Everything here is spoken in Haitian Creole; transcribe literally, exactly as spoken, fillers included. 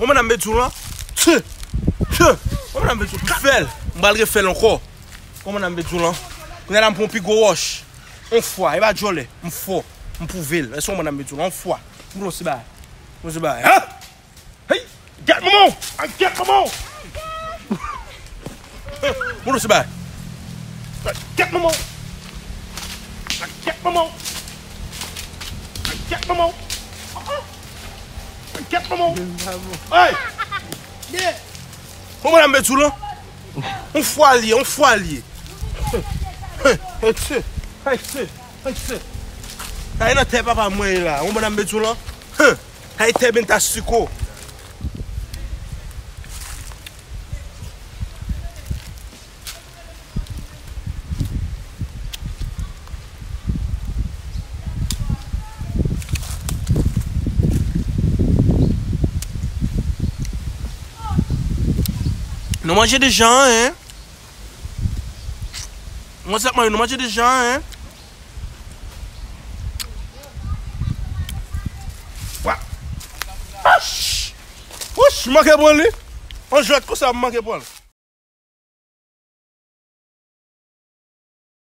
Ou manman m met sou lan. Tchè! Tchè! Ou manman m met sou lan. M fè l. M pral refè l ankò. Ou manman m met sou lan. Kounye a la m pran pi gwo wòch. On fwa, e pa djòlè. M fò. M pwouve l. Èske ou manman m met sou lan? On fwa. M pran ti bagay. M pran ti bagay. Ha! Hey! Gèt manman w! Ay, gèt manman w! Moun ose bay. Ay, gèt manman w! Ay, gèt manman w! Ay, gèt manman w! Ay, gèt manman w! Ay! Bon, madam Betsou lan. On fwa l ye, on fwa l ye. Ay, se, ay, se, ay, se. Ay, nan tè papa mwen ye la. On madam Betsou lan. Ay, tè Benta Siko. Nou manje deja, hein? Mwen se manje, nou manje deja, hein? Wa. Wouch! Wouch, m manke pran li. On jwèt konsa, m manke pran l.